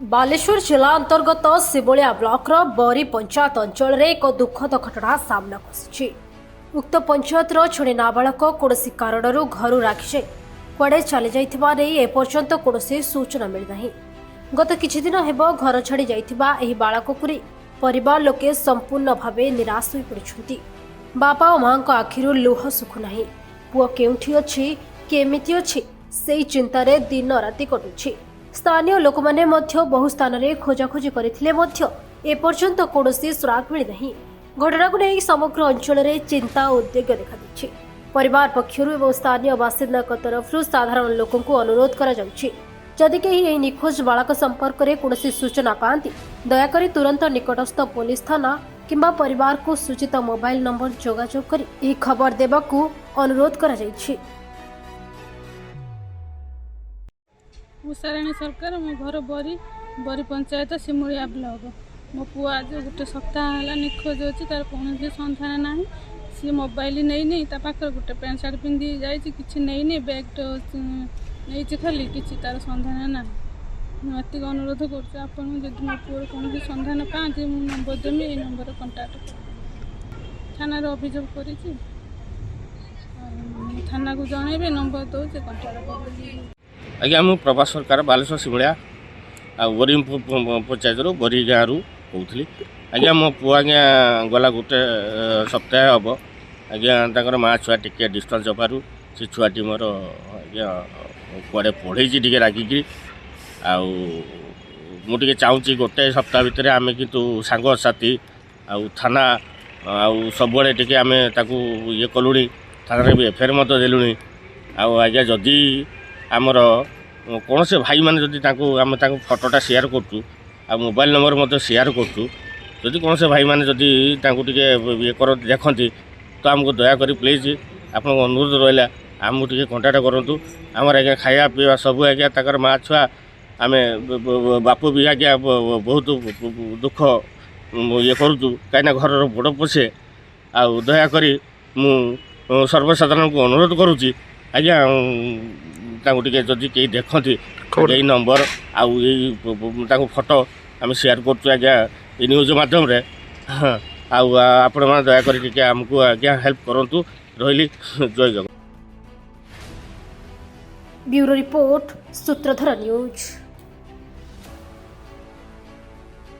ବାଲେଶ୍ୱର ଜିଲ୍ଲା ଅନ୍ତର୍ଗତ ସିମୁଳିଆ ବ୍ଲକର ବରୀ ପଞ୍ଚାୟତ ଅଞ୍ଚଳରେ ଏକ ଦୁଃଖଦ ଘଟଣା ସାମ୍ନାକୁ ଆସିଛି। ଉକ୍ତ ପଞ୍ଚାୟତର ଜଣେ ନାବାଳକ କୌଣସି କାରଣରୁ ଘରୁ ରାଗିଯାଇ କୁଆଡ଼େ ଚାଲିଯାଇଥିବା ନେଇ ଏପର୍ଯ୍ୟନ୍ତ କୌଣସି ସୂଚନା ମିଳିନାହିଁ। ଗତ କିଛିଦିନ ହେବ ଘର ଛାଡ଼ି ଯାଇଥିବା ଏହି ବାଳକକୁ ନେଇ ପରିବାର ଲୋକେ ସମ୍ପୂର୍ଣ୍ଣ ଭାବେ ନିରାଶ ହୋଇପଡ଼ିଛନ୍ତି। ବାପା ଓ ମାଙ୍କ ଆଖିରୁ ଲୁହ ଶୁଖୁନାହିଁ। ପୁଅ କେଉଁଠି ଅଛି, କେମିତି ଅଛି, ସେଇ ଚିନ୍ତାରେ ଦିନ ରାତି କଟୁଛି। ସ୍ଥାନୀୟ ଲୋକମାନେ ମଧ୍ୟ ବହୁ ସ୍ଥାନରେ ଖୋଜାଖୋଜି କରିଥିଲେ ମଧ୍ୟ ଏପର୍ଯ୍ୟନ୍ତ କୌଣସି ସୁରାଗ ମିଳିନାହିଁ। ଘଟଣାକୁ ନେଇ ସମଗ୍ର ଅଞ୍ଚଳରେ ଚିନ୍ତା ଓ ଉଦ୍ବେଗ ଦେଖାଦେଇଛି। ପରିବାର ପକ୍ଷରୁ ଏବଂ ସ୍ଥାନୀୟ ବାସିନ୍ଦାଙ୍କ ତରଫରୁ ସାଧାରଣ ଲୋକଙ୍କୁ ଅନୁରୋଧ କରାଯାଉଛି, ଯଦି କେହି ଏହି ନିଖୋଜ ବାଳକ ସମ୍ପର୍କରେ କୌଣସି ସୂଚନା ପାଆନ୍ତି, ଦୟାକରି ତୁରନ୍ତ ନିକଟସ୍ଥ ପୋଲିସ ଥାନା କିମ୍ବା ପରିବାରକୁ ସୂଚିତ ମୋବାଇଲ ନମ୍ବର ଯୋଗାଯୋଗ କରି ଏହି ଖବର ଦେବାକୁ ଅନୁରୋଧ କରାଯାଇଛି। ଉଷାରାଣୀ ସରକାର। ମୋ ଘର ବରୀ, ବରୀ ପଞ୍ଚାୟତ, ସିମୁଳିଆ ବ୍ଲକ। ମୋ ପୁଅ ଆଜି ଗୋଟେ ସପ୍ତାହ ହେଲା ନିଖୋଜ ଅଛି। ତାର କୌଣସି ସନ୍ଧାନ ନାହିଁ। ସିଏ ମୋବାଇଲ ନେଇନି। ତା ପାଖରେ ଗୋଟେ ପ୍ୟାଣ୍ଟ ସାର୍ଟ ପିନ୍ଧିକି ଯାଇଛି, କିଛି ନେଇନି। ବ୍ୟାଗ୍ଟେ ନେଇଛି ଖାଲି, କିଛି ତାର ସନ୍ଧାନ ନାହିଁ। ମୁଁ ଏତିକି ଅନୁରୋଧ କରୁଛି ଆପଣଙ୍କୁ, ଯଦି ମୋ ପୁଅର କୌଣସି ସନ୍ଧାନ ପାଆନ୍ତି, ମୁଁ ନମ୍ବର ଦେମି, ଏଇ ନମ୍ବରରେ କଣ୍ଟାକ୍ଟ କରିବେ। ଥାନାରେ ଅଭିଯୋଗ କରିଛି ଆଉ ଥାନାକୁ ଜଣେଇବେ, ନମ୍ବର ଦେଉଛି, କଣ୍ଟାକ୍ଟ କରିବେ। ଆଜ୍ଞା, ମୁଁ ପ୍ରଭାସ ସରକାର, ବାଲେଶ୍ୱର ସିମୁଳିଆ ଆଉ ବରୀ ପଞ୍ଚାୟତରୁ, ବରୀ ଗାଁରୁ କହୁଥିଲି। ଆଜ୍ଞା, ମୋ ପୁଅ ଆଜ୍ଞା ଗଲା ଗୋଟେ ସପ୍ତାହ ହେବ ଆଜ୍ଞା, ତାଙ୍କର ମା' ଛୁଆ ଟିକେ ଡିଷ୍ଟାନ୍ସ ହେବାରୁ ସେ ଛୁଆଟି ମୋର ଆଜ୍ଞା କୁଆଡ଼େ ପଳେଇଛି ଟିକେ ରାଗିକିରି। ଆଉ ମୁଁ ଟିକେ ଚାହୁଁଛି ଗୋଟେ ସପ୍ତାହ ଭିତରେ ଆମେ କିନ୍ତୁ ସାଙ୍ଗସାଥି ଆଉ ଥାନା ଆଉ ସବୁଆଡ଼େ ଟିକେ ଆମେ ତାକୁ ଇଏ କଲୁଣି, ଥାନାରେ ବି ଏଫଆଇଆର୍ ମଧ୍ୟ ଦେଲୁଣି। ଆଉ ଆଜ୍ଞା, ଯଦି ଆମର କୌଣସି ଭାଇମାନେ ଯଦି ତାଙ୍କୁ, ଆମେ ତାଙ୍କୁ ଫଟୋଟା ସେୟାର କରୁଛୁ ଆଉ ମୋବାଇଲ ନମ୍ବର ମଧ୍ୟ ସେୟାର କରୁଛୁ, ଯଦି କୌଣସି ଭାଇମାନେ ଯଦି ତାଙ୍କୁ ଟିକେ ଇଏ କରନ୍ତି, ଦେଖନ୍ତି, ତ ଆମକୁ ଦୟାକରି ପ୍ଲିଜ୍ ଆପଣଙ୍କ ଅନୁରୋଧ ରହିଲା, ଆମକୁ ଟିକେ କଣ୍ଟାକ୍ଟ କରନ୍ତୁ। ଆମର ଆଜ୍ଞା ଖାଇବା ପିଇବା ସବୁ ଆଜ୍ଞା ତାଙ୍କର ମା' ଛୁଆ ଆମେ ବାପୁ ବି ଆଜ୍ଞା ବହୁତ ଦୁଃଖ ଇଏ କରୁଛୁ, କାହିଁକିନା ଘରର ବଡ଼ ପୁଅ ସେ। ଆଉ ଦୟାକରି ମୁଁ ସର୍ବସାଧାରଣଙ୍କୁ ଅନୁରୋଧ କରୁଛି ଆଜ୍ଞା, ତାଙ୍କୁ ଟିକେ ଯଦି କେହି ଦେଖନ୍ତି, ଏଇ ନମ୍ବର ଆଉ ଏଇ ତାଙ୍କ ଫଟୋ ଆମେ ସେୟାର କରୁଛୁ ଆଜ୍ଞା ଏଇ ନ୍ୟୁଜ୍ ମାଧ୍ୟମରେ। ହଁ, ଆଉ ଆପଣମାନେ ଦୟାକରି ଟିକେ ଆମକୁ ଆଜ୍ଞା ହେଲ୍ପ କରନ୍ତୁ। ରହିଲି, ଜୟ Jagannath. Bureau report, Sutradhar news.